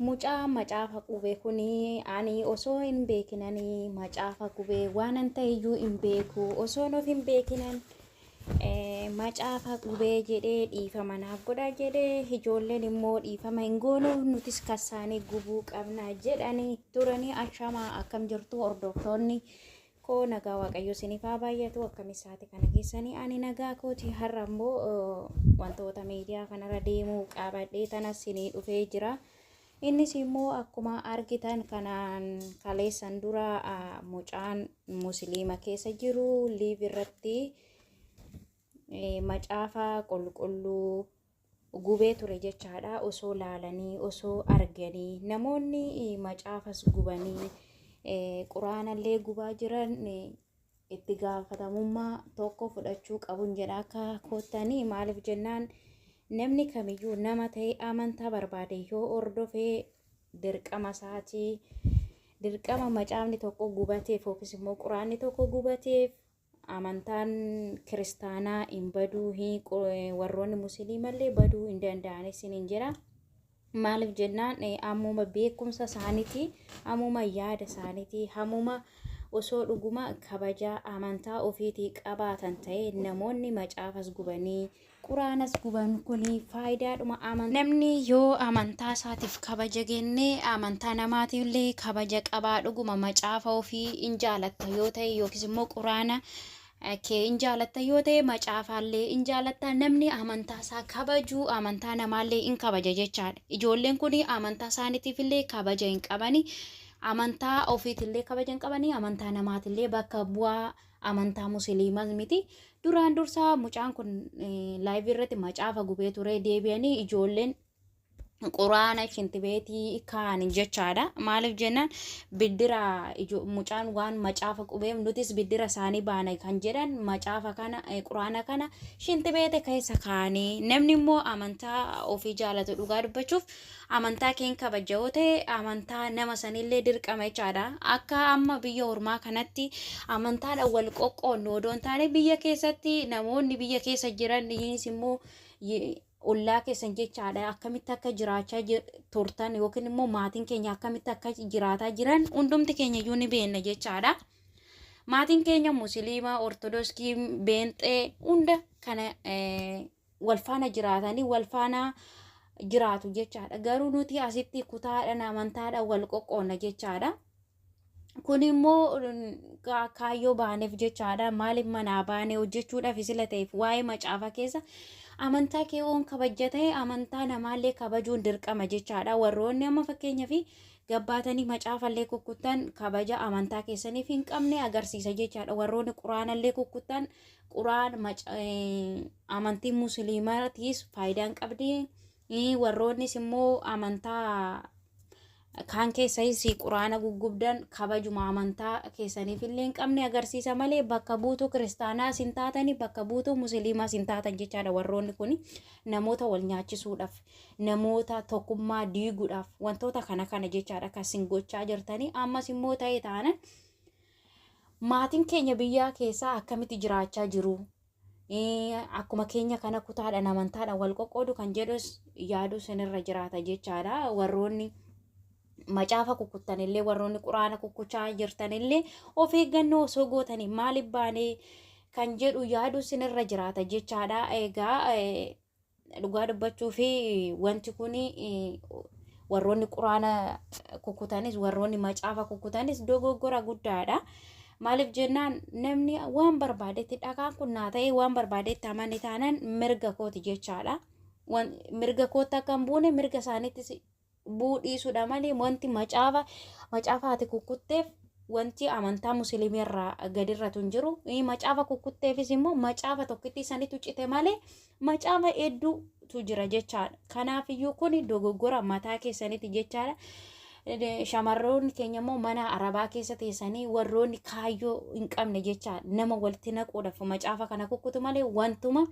Mucaa macaafa qubee kun ani osoo hin beekinanii macaafa qubee waanan ta'eyyuu hin beeku, osoon of hin beekinan macaafa qubee jedhee dhiifama naaf godha jedhee, ijoolleen immoo dhiifama hin goonu, nutis kassaanii gubuu qabna jedhanii turanii. Ashamaa, akkam jirtu hordoftoonni koo? Nagaa Waaqayyo isiniif haa baay'atu. Akkamisaati kana keessanii? Ani nagaa kooti. Har'a immoo wantoota miidiyaa kanarra deemuu qabadhee tana isinii dhufee jira. Innis immoo akkuma argitan kanaan kaleessan dura mucaan musliima keessa jiru live irratti macaafa qulqulluu gubee ture jechaadha. Osoo laalanii, osoo arganii, namoonni macaafas gubanii quraanallee gubaa jiran itti gaafatamummaa tokko fudhachuu qabun jedha akka koottanii. Maaliif jennaan, namni kamiyyuu nama ta'e amantaa barbaade yoo hordofee dirqama isaatii, dirqama macaafni tokko gubateef yookiis immoo quraanni tokko gubateef amantaan kiristaanaa hin baduu, warroonni musliimallee baduu hin danda'an isiniin jira. Maaliif jennaan, ammuma beekumsa isaaniiti, ammuma yaada isaaniiti, ammuma osoo dhuguma kabaja amantaa ofiitii qabaatan ta'e, namoonni macaafas gubanii quraanas guban kun faayidaadhuma amantaa. Namni yoo amantaa isaatiif kabaja kennee amantaa namaatiifillee kabaja qabaa. Dhuguma macaafa ofii hin jaalatta yoo ta'e yookiis immoo quraana kee hin jaalatta yoo ta'e, macaafaallee hin jaalatta. Namni amantaa isaa kabaju amantaa namaallee hin kabaja jechaadha. Ijoolleen kun amantaa isaaniitiifillee kabaja hin qabani. Amantaa ofiitillee kabaja hin qabani. Amantaa namaatillee bakka bu'aa amantaa musliimas miti. Duraan dursaa mucaan kun live irratti macaafa gubee ture, deebi'anii ijoolleen quraana shintibeetii kaan jechaadha. Maaliif jennaan, biddira mucaan waan macaafa qubeef nutis biddira isaanii baana kan jedhan, macaafa kana, quraana kana shintibeete keessa kaanii. Namni immoo amantaa ofii jaalatu, dhugaa dubbachuuf, amantaa keen kabaja yoo ta'e amantaa nama sanillee dirqama jechaadha. Akka amma biyya ormaa kanatti amantaadhaan wal qoqqoonnu odoo hin taane, biyya keessatti namoonni biyya keessa jiran immoo ollaa keessan jechaadha, akkamitti akka jiraachaa turtan yookiin immoo maatiin keenya akkamitti akka jiraataa jiran hundumti keenya iyyuu ni beekna jechaadha. Maatiin keenya musliima, ortodoksii, beenxee hunda kana wal faana jiraatanii wal faana jiraatu jechaadha. Garuu nuti asitti kutaadhaan amantaadhaan wal qoqqoonna jechaadha. Kun immoo kaayyoo baaneef jechaadha. Maaliif manaa baanee hojjechuudhaaf sila ta'eef, waa'ee macaafa keessa amantaa kee oon kabajja ta'e amantaa namaallee kabajuun dirqama jechaadha. Warroonni amma fakkeenyaaf gabbaatanii macaafallee kukkuttan kabaja amantaa keessaniif hin qabne agarsiisa jechaadha. Warroonni quraanallee kukkuttan, quraan amantii musliimaatiis faayidaa hin qabdi. Warroonnis immoo amantaa kaan keessas quraana guggubdan kabajuma amantaa keessaniif illee hin qabne agarsiisa malee bakka buutuu kiristaanaas hin taatani, bakka buutuu musliimaas hin taatan jechaadha. Warroonni kun namoota wal nyaachisuudhaaf, namoota tokkummaa diiguudhaaf wantoota kana kana jechaadha kan isin gochaa jirtanii. Ammas immoo ta'e taana, maatiin keenya biyya keessaa akkamitti jiraachaa jiru? Akkuma keenya kana kutaadhaan amantaadhaan wal qoqqoodu kan jedhus yaaduu sinirra jiraata jechaadha. Warroonni macaafa kukkuttanillee, warroonni quraana kukkuchaa jirtanillee of eeggannoo osoo gootanii, maaliif baanee kan jedhu yaaduu sinirra jiraata jechaadha. Egaa dhugaa dubbachuu fi wanti kun warroonni quraana kukkutanis, warroonni macaafa kukkutanis dogoggora guddaadha. Maaliif jennaan, namni waan barbaadetti dhakaan kun naa ta'e waan barbaadetti amane taanaan mirga kooti jechaadha. Mirga kootti akka hin buune mirga isaaniittis bu'uu dhiisuudha malee, wanti macaafa ati kukkutteef wanti amantaa musliimii irraa gadirratu hin jiru. Macaafa kukkutteefis immoo macaafa tokkitti sanitu cite malee macaafa hedduutu jira jechaadha. Kanaafiyyuu kun dogoggora mataa keessaniiti jechaadha. Shamarroonni keenya immoo mana arabaa keessa teessanii warroonni kaayyoo hin qabne jechaadha. Nama walitti naquudhaaf macaafa kana kukkutu malee wantuma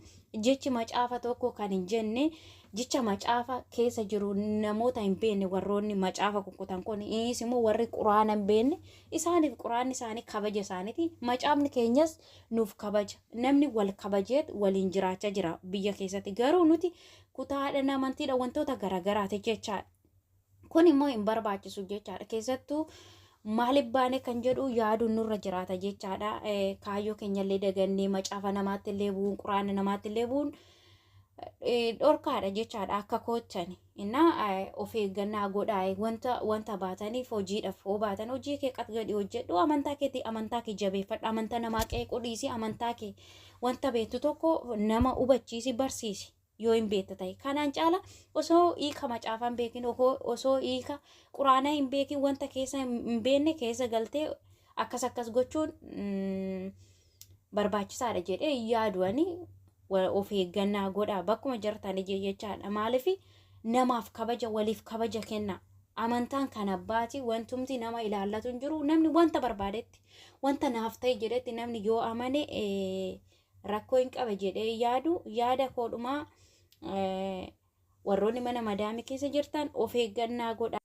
jechi macaafa tokko kan hin jenne, jecha macaafa keessa jiru namoota hin beekne, warroonni macaafa kukkutan kun innis immoo warri quraana hin beekne, isaaniif quraanni isaanii kabaja isaaniiti. Macaafni keenyas nuuf kabaja. Namni wal kabajeet waliin jiraachaa jira biyya keessatti, garuu nuti kutaadhaan amantiidha wantoota garaagaraati jechaadha. Kun immoo hin barbaachisu jechaadha. Keessattuu maaliif baane kan jedhu yaaduun nurra jiraata jechaadha. Kaayyoo keenyallee dagannee macaafa namaatti illee bu'uun, quraana namaatti illee bu'uun dhorkaadha jechaadha akka koottani. Innaa of eeggannaa godhaa. Wanta baataniif hojiidhaaf hoo baatan hojii kee qat gadi hojjedhu, amantaa keetii amantaa kee jabeeffadhu, amantaa namaa qeequu dhiisi, amantaa kee wanta beektu tokko nama hubachiisi, barsiisi yoo hin beekta ta'e. Kanaan caala osoo hiika macaafaa hin beekin, osoo hiika quraanaa hin beekin, wanta keessa hin beekne keessa galtee akkas akkas gochuun barbaachisaadha jedhee yaadu ani. Of eeggannaa godhaa bakkuma jirtan jechaadha. Maaliif namaaf kabaja, waliif kabaja kenna. Amantaan kan abbaati, wantumti nama ilaallatu hin jiru. Namni wanta barbaadetti, wanta naaf ta'e jedhetti namni yoo amane rakkoo hin qaba jedhee yaadu. Yaada koodhumaa, warroonni mana madaamii keessa jirtan of eeggannaa godha.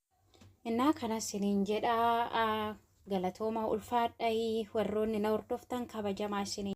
Innaa kanas isiniin jedhaa, galatoomaa, ulfaadhaa, warroonni na hordoftan kabajamaa isiniin.